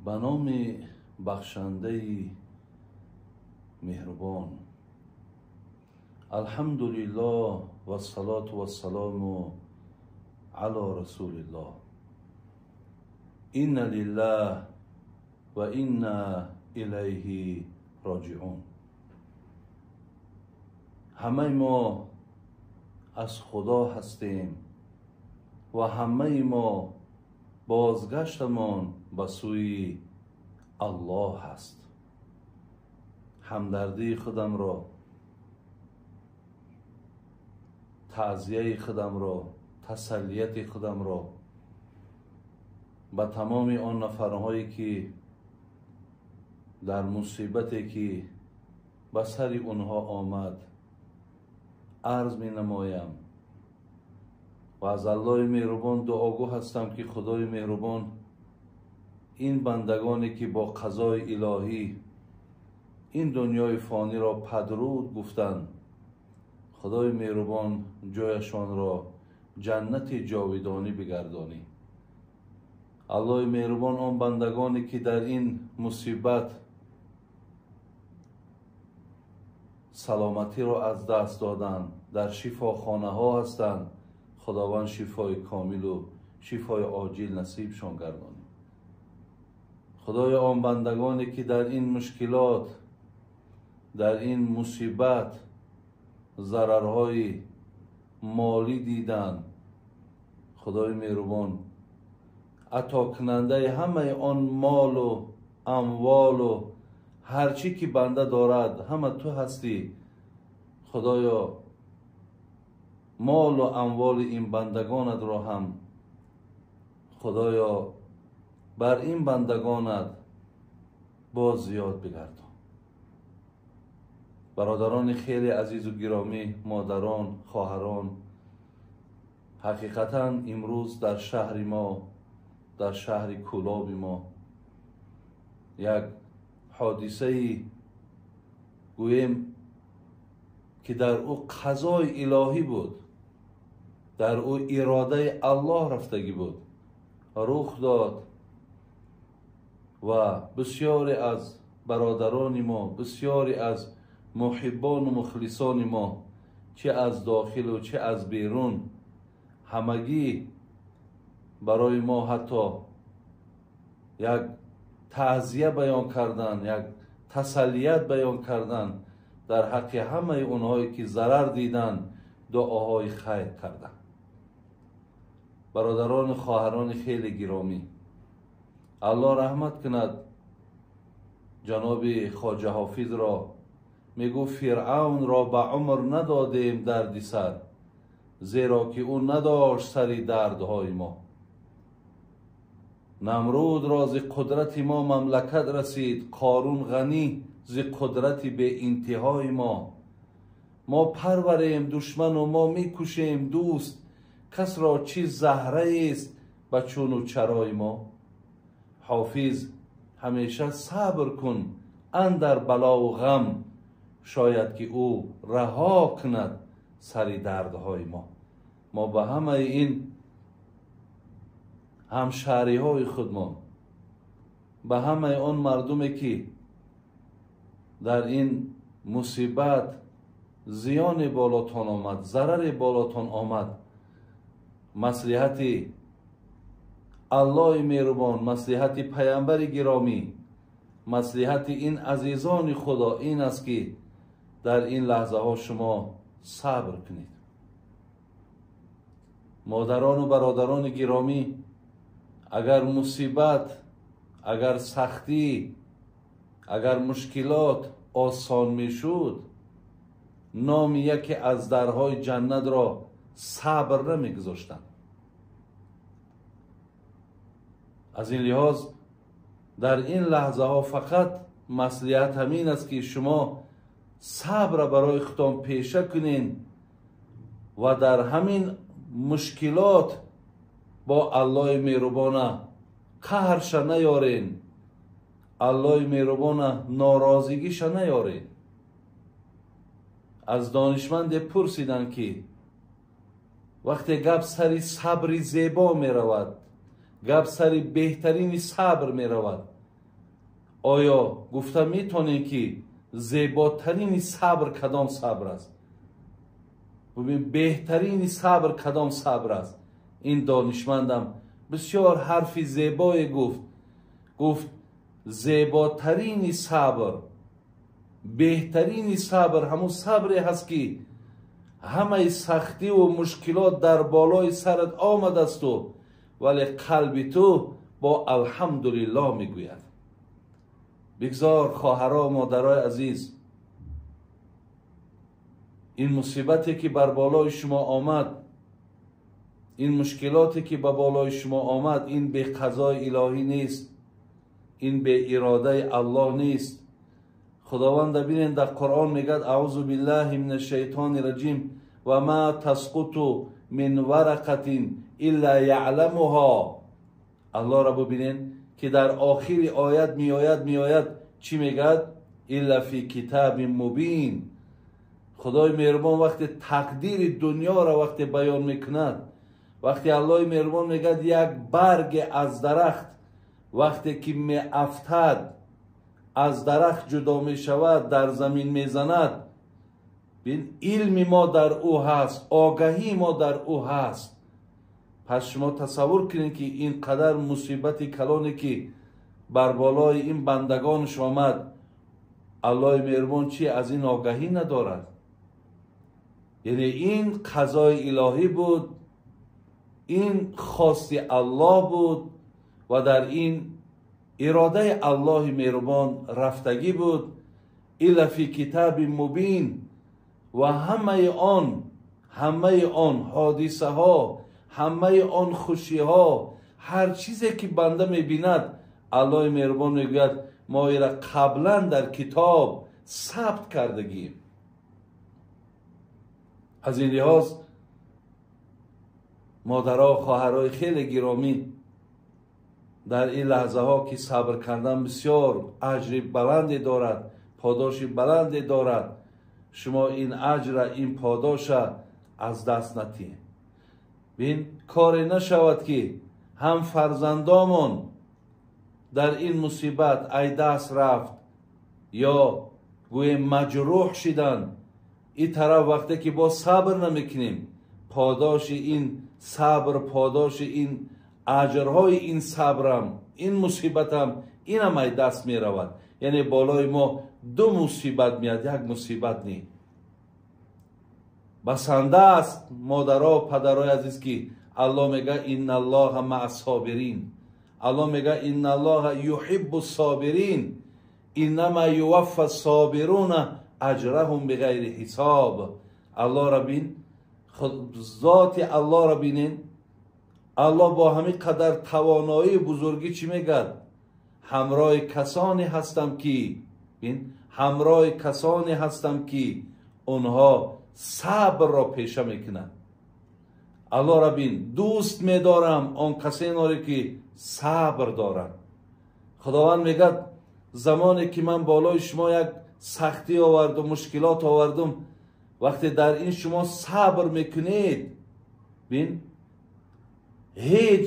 Ба номи бахшандаи меҳрубон. Алҳамдулиллоҳ вассалоту вассалому ало расулиллоҳ. Инна лиллаҳ ва инна илайҳи роҷиун. Ҳамаи мо аз Худо ҳастем ва ҳамаи мо бозгаштамон ба сӯи Аллоҳ ҳаст. Ҳамдардии худамро, таъзияи худамро, тасаллияти худамро ба тамоми он нафарҳое ки дар мусибате ки ба сари онҳо омад арз менамоям ва аз Аллоҳи меҳрубон дуогӯ ҳастам ки Худои меҳрубон ин бандагоне ки бо қазои илоҳӣ ин дунёи фониро падруд гуфтанд, Худои меҳрубон ҷояшонро ҷаннати ҷовидонӣ бигардонӣ. Аллоҳи меҳрубон он бандагоне ки дар ин мусибат саломатиро аз даст доданд, дар шифохонаҳо ҳастанд, Худованд шифои комилу шифои оҷил насибшон гардонӣ. Худоё, он бандагоне ки дар ин мушкилот, дар ин мусибат зарарҳои молӣ диданд, Худои меҳрубон атокунандаи ҳамаи он молу амволу ҳар чӣ ки банда дорад, ҳама ту ҳастӣ. Худоё, молу амволи ин бандагонатро ҳам Худоё бар ин бандагонат боз зиёд бигардон. Бародарони хеле азизу гиромӣ, модарон, хоҳарон, ҳақиқатан имрӯз дар шаҳри мо, дар шаҳри Кӯлоби мо як ҳодисаи гӯем ки дар ӯ қазои илоҳӣ буд, дар ӯ иродаи Аллоҳ рафтагӣ буд, рух дод ва бисёре аз бародарони мо, бисёре аз муҳиббону мухлисони мо, чӣ аз дохилу чӣ аз берун, ҳамагӣ барои мо ҳатто як таъзия баён кардан, як тасаллият баён кардан дар ҳаққи ҳамаи онҳое ки зарар диданд, дуоҳои хайр карданд. Бародарону хоҳарони хеле гиромӣ, Аллоҳ раҳмат кунад ҷаноби Хоҷа Ҳофизро. Мегӯфт: Фиръавнро ба умр надодем дарди сар, зеро ки ӯ надошт сари дардҳои мо. Намрудро зи қудрати мо мамлакат расид, Қорун ғанӣ зи қудрати беинтиҳои мо. Мо парварем душману мо мекушем дӯст, касро чӣ заҳраест ба чуну чарои мо. Ҳофиз, ҳамеша сабр кун андар балову ғам, шояд ки ӯ раҳо кунад сари дардҳои мо. Мо ба ҳамаи ин ҳамшаҳриҳои худмон, ба ҳамаи он мардуме ки дар ин мусибат зиёне болотон омад, зараре болотон омад, маслиҳати Аллоҳи меҳрубон, маслиҳати паямбари гиромӣ, маслиҳати ин азизони Худо ин аст ки дар ин лаҳзаҳо шумо сабр кунед. Модарону бародарони гиромӣ, агар мусибат, агар сахтӣ, агар мушкилот осон мешуд, номи яке аз дарҳои ҷаннатро сабр намегузоштанд. Аз ин лиҳоз дар ин лаҳзаҳо фақат маслиҳат ҳамин аст ки шумо сабра барои худтон пеша кунед ва дар ҳамин мушкилот бо Аллоҳи меҳрубона қаҳрша наёрен, Аллоҳи меҳрубона норозигиша наёрен. Аз донишманде пурсиданд ки вақте гап сари сабри зебо меравад, гап сари беҳтарини сабр меравад, Оё гуфта метавонем, ки зеботарини сабр кадом сабр аст? Бубин, беҳтарини сабр кадом сабр аст? Ин донишмандам бисёр ҳарфи зебое гуфт. Гуфт зеботарини сабр, беҳтарини сабр ҳамун сабре ҳаст, ки ҳамаи сахтиву мушкилот дар болои сарат омадасту, вале қалби ту бо алҳамдулиллоҳ мегӯяд. Бигзор хоҳаро, модарои азиз, ин мусибате ки бар болои шумо омад, ин мушкилоте ки ба болои шумо омад, ин беқазои илоҳӣ нест, ин беиродаи Аллоҳ нест. Худованд бинен, дар Қуръон мегӯяд: аъузу биллаҳи мин ашшайтони раҷим, ва ма тасқуту мин варақатин илла яъламуҳо. Аллоҳро бубинен, ки дар охири оят меояд чӣ мегӯяд? Илла фи китабин мубин. Худои меҳрубон вақте тақдири дунёро вақте баён мекунад, вақте Аллоҳи меҳрубон мегӯяд, як барге аз дарахт вақте ки меафтад, аз дарахт ҷудо мешавад, дар замин мезанад, бин, илми мо дар ӯ ҳаст, огаҳии мо дар ӯ ҳаст. Пас шумо тасаввур кунед, ки ин қадар мусибати калоне ки бар болои ин бандагонаш омад, Аллоҳи меҳрубон чи аз ин огаҳӣ надорад? Яъне ин қазои илоҳӣ буд, ин хости Аллоҳ буд ва дар ин иродаи Аллоҳи меҳрубон рафтагӣ буд. Илла фи китаби мубин. Ва ҳамаи он ҳодисаҳо, ҳамаи он хушиҳо, ҳар чизе ки банда мебинад, Аллоҳи меҳрубон мегӯяд, мо ира қаблан дар китоб сабт кардагием. Аз ин лиҳоз, модаро, хоҳарои хеле гиромӣ, дар ин лаҳзаҳо ки сабр кардан бисёр аҷри баланде дорад, подоши баланде дорад, шумо ин аҷра, ин подоша аз даст натиҳед. Бин, коре нашавад, ки ҳам фарзандомон дар ин мусибат ай даст рафт ё гӯем маҷрӯҳ шиданд. Ин тараф вақте ки бо сабр намекунем, подоши ин сабр, подоши ин аҷрҳои ин сабрам, ин мусибатам, инам ай даст меравад. Яъне болои мо ду мусибат меяд, як мусибат не. Басанда аст, модаро, падарои азиз, ки Аллоҳ мега: инналлоҳа маа собирин. Аллоҳ мега: инналлоҳа юҳиббу собирин, иннама юваффа собируна аҷраҳум биғайри ҳисоб. Аллоҳро бин, зоти Аллоҳро бинен. Аллоҳ бо ҳамин қадар тавоноии бузургӣ чӣ мегӯяд? Ҳамроҳи касоне ҳастам ки, бин, ҳамроҳи касоне ҳастам, ки онҳо сабрро пеша мекунанд. Аллоҳро бин, дӯст медорам он касеноре ки сабр доранд. Худованд мегӯяд, замоне ки ман болои шумо як сахтӣ овардум, мушкилот овардум, вақте дар ин шумо сабр мекунед, бин, ҳеҷ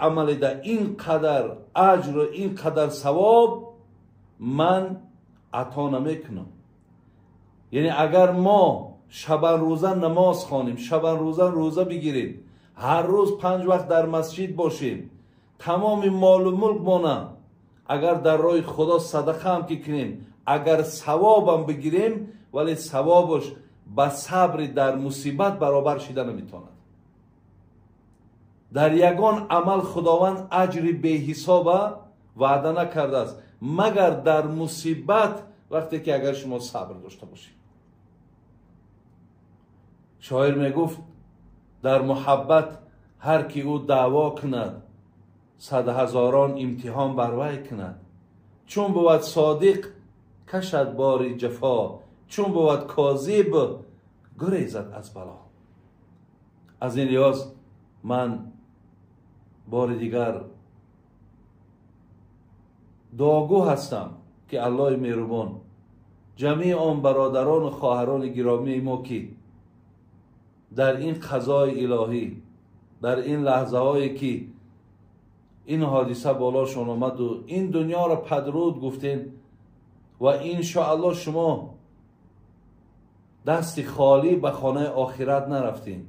амаледа ин қадар аҷру ин қадар савоб ман ато намекунам. Яъне агар мо шабанрӯза намоз хонем, шабанрӯза рӯза бигирем, ҳар рӯз 5 вақт дар масҷид бошем, тамоми молу мулкмона агар дар роҳи Худо садақаам ки кунем, агар савобам бигирем, вале савобаш ба сабри дар мусибат баробар шида наметавонад. Дар ягон амал Худованд аҷри беҳисоба ваъда накардааст, магар дар мусибат, вақте ки агар шумо сабр дошта бошед. Шоир мегуфт: дар муҳаббат ҳар ки ӯ даъво кунад, садҳазорон имтиҳон бар вай кунад. Чун бувад содиқ, кашад бори ҷафо, чун бувад козиб, гурезад аз бало. Аз ин лиҳоз ман бори дигар дуогӯ ҳастам, ки Аллоҳи меҳрубон ҷамъи он бародарону хоҳарони гиромии мо, ки дар ин қазои илоҳӣ, дар ин лаҳзаҳое ки ин ҳодиса болошон омаду ин дунёро падруд гуфтем ва иншоаллоҳ шумо дасти холӣ ба хонаи охират нарафтем.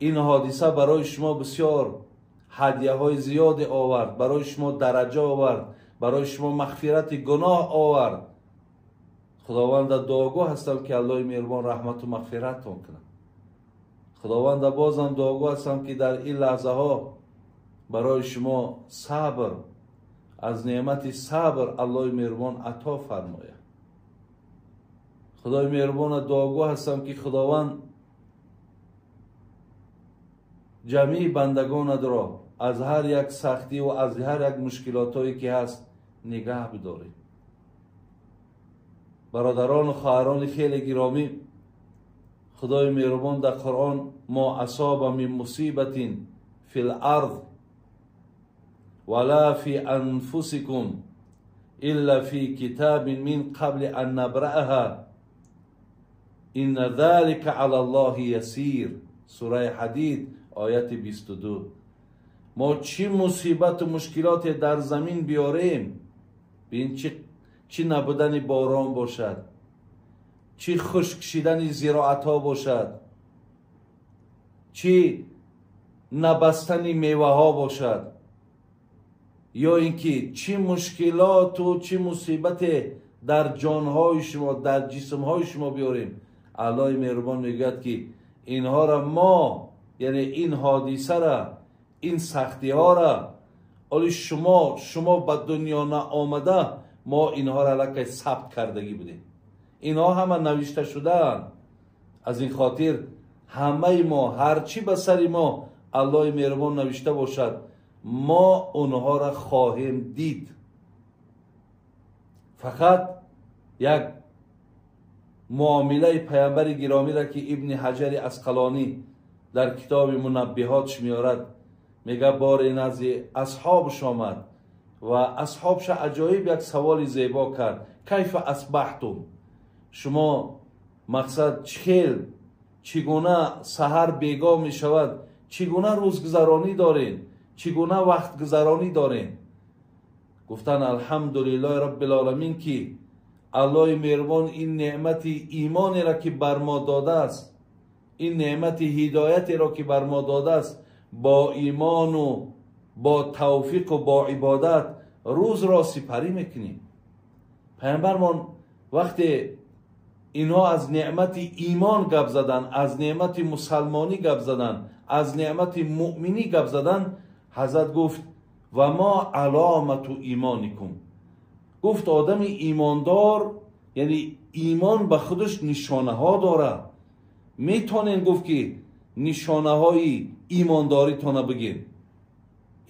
Ин ҳодиса барои шумо бисёр ҳадияҳои зиёде овард, барои шумо дараҷа овард, барои шумо мағфирати гуноҳ овард. Худованда дуогӯ ҳастам ки Аллоҳи меҳрубон раҳмату мағфираттон кунад. Худованда бозам дуогӯ ҳастам ки дар ин лаҳзаҳо барои шумо сабр, аз неъмати сабр Аллоҳи меҳрубон ато фармояд. Худои меҳрубона дуогӯ ҳастам ки Худованд ҷамъи бандагонатро аз ҳар як сахтӣ ва аз ҳар як мушкилотҳое ки ҳаст нигаҳ бидоред. Бародарону хоҳарони хеле гиромӣ, Худои меҳрубон дар Қуръон мо асоба мин мусибатин фи ларз вала фи анфусикум илла фи китабин мин қабли ан набраъаҳа инна залика ала Аллоҳи ясир. Сураи Ҳадид ояти 22. Мо чӣ мусибату мушкилоте дар замин биёрем, бин чӣ набудани борон бошад, чӣ хушк шидани зироатҳо бошад, чӣ набастани меваҳо бошад, ё ин ки чӣ мушкилоту чӣ мусибате дар ҷонҳои шумо, дар ҷисмҳои шумо биёрем, Аллоҳи меҳрубон мегӯяд ки инҳоро мо, яъне ин ҳодисара, ин сахтиҳоро оли шумо ба дунё наомада мо инҳоро аллакай сабт кардагӣ будем. Инҳо ҳама навишта шудаанд. Аз ин хотир ҳамаи мо, ҳарчи ба сари мо Аллоҳи меҳрубон навишта бошад, мо онҳоро хоҳем дид. Фақат як муомилаи паямбари гиромиро ки Ибни Ҳаҷари Асқалонӣ дар китоби Мунаббиҳотш меорад, мега боре назди асҳобш омад ва асҳобша аҷоиб як саволи зебо кард: кайфа асбаҳтум, шумо мақсад чӣ хел, чӣ гуна саҳар бегоҳ мешавад, чӣ гуна рӯзгузаронӣ дорем, чӣ гуна вақтгузаронӣ дорем? Гуфтанд: алҳамдулиллоҳи роббил-оламин ки Аллоҳи меҳрубон ин неъмати имонеро ки бар мо додааст, ин неъмати ҳидоятеро ки бар мо додааст, бо имону бо тавфиқу бо ибодат рӯзро сипарӣ мекунем. Паямбармон вақте инҳо аз неъмати имон гап задан, аз неъмати мусалмонӣ гап задан, аз неъмати муъминӣ гап задан, ҳазрат гуфт: ва мо аломату имоникум. Гуфт одами имондор, яъне имон ба худаш нишонаҳо дорад. Метонен гуфт ки нишонаҳои имондоритона бигем.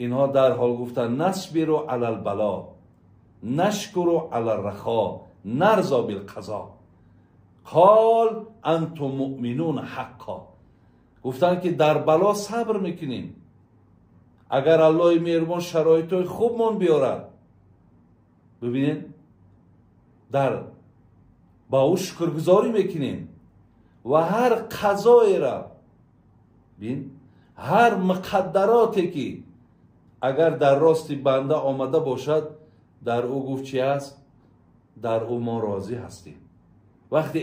Инҳо дарҳол гуфтанд: насбиру алал бало, нашкуру алал рахо, нарзо билқазо. Қол антум муъминун ҳаққо. Гуфтанд ки дар бало сабр мекунем. Агар Аллоҳи меҳрубон шароитҳои хубмон биёрад, бибинед, дар ба ӯ шукргузорӣ мекунем ва ҳар қазоеро, бин, ҳар муқаддароте ки агар дар рости банда омада бошад, дар ӯ гуфт чи аст? Дар ӯ мо розӣ ҳастем. Вақте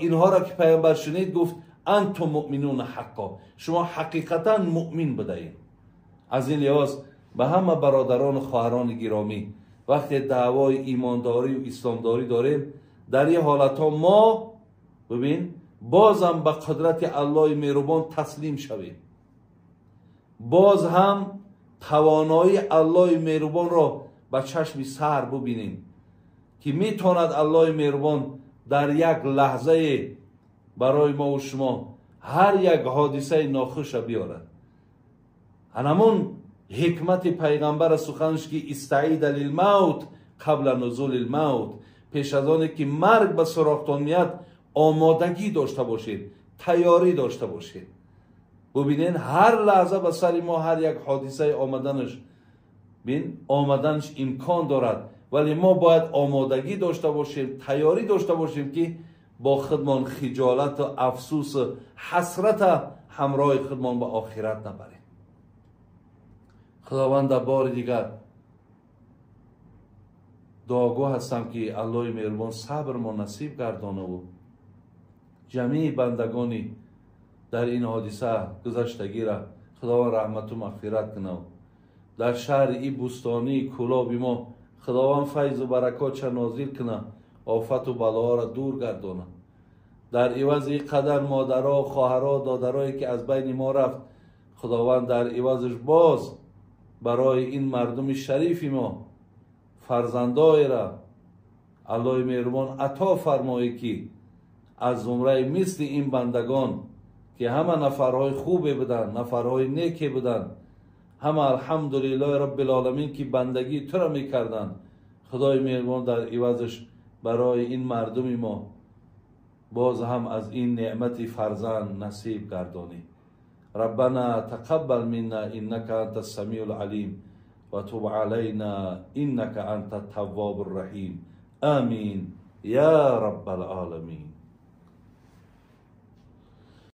инҳоро ки паямбар шунид, гуфт: антум муъминуна ҳаққо, шумо ҳақиқатан муъмин будаед. Аз ин лиҳоз ба ҳама бародарону хоҳарони гиромӣ, вақте даъвои имондорию исломдорӣ дорем, дар ин ҳолатҳо мо бибин, бозам ба қудрати Аллоҳи меҳрубон таслим шавем, боз ҳам тавоноии Аллоҳи меҳрубонро ба чашми сар бубинем ки метавонад Аллоҳи меҳрубон дар як лаҳзае барои мову шумо ҳар як ҳодисаи нохуша биёрад. Ҳанамун ҳикмати пайғамбара суханш ки истаида лилмавт қабла нузули лмавт, пеш аз оне ки марг ба суроғтон меяд омодагӣ дошта бошед, тайёрӣ дошта бошед. Бубинед, ҳар лаҳза ба сари мо ҳар як ҳодисаи омаданаш, бин, омаданаш имкон дорад, вале мо бояд омодагӣ дошта бошем, тайёрӣ дошта бошем ки бо худмон хиҷолату афсӯсу ҳасрата ҳамроҳи худмон ба охират набарем. Худованд, бори дигар дуогӯ ҳастам, ки Аллоҳи меҳрубон сабр мо насиб гардонаву ҷамии бандагони дар ин ҳодиса гузаштагира Худованд раҳмату мағфират кунав. Дар шаҳри и бӯстонии Кӯлоби мо Худованд файзу баракотша нозил куна, офату балоҳоро дур гардона. Дар ивази ин қадар модаро, хоҳаро, додарое, ки аз байни мо рафт, Худованд дар ивазаш боз барои ин мардуми шарифи мо фарзандоера Аллоҳи меҳрубон ато фармоӣ, ки аз зумраи мисли ин бандагон, ки ҳама нафарҳои хубе буданд, нафарҳои неке буданд, ҳама, алҳамдулиллоҳи роббилоламин, ки бандагии туро мекарданд. Худои меҳрубон дар ивазаш барои ин мардуми мо боз ҳам аз ин неъмати фарзанд насиб гардонӣ. ربنا تقبل منا إنك أنت السميع العليم وتب علينا إنك أنت التواب الرحيم. آمين يا رب العالمين.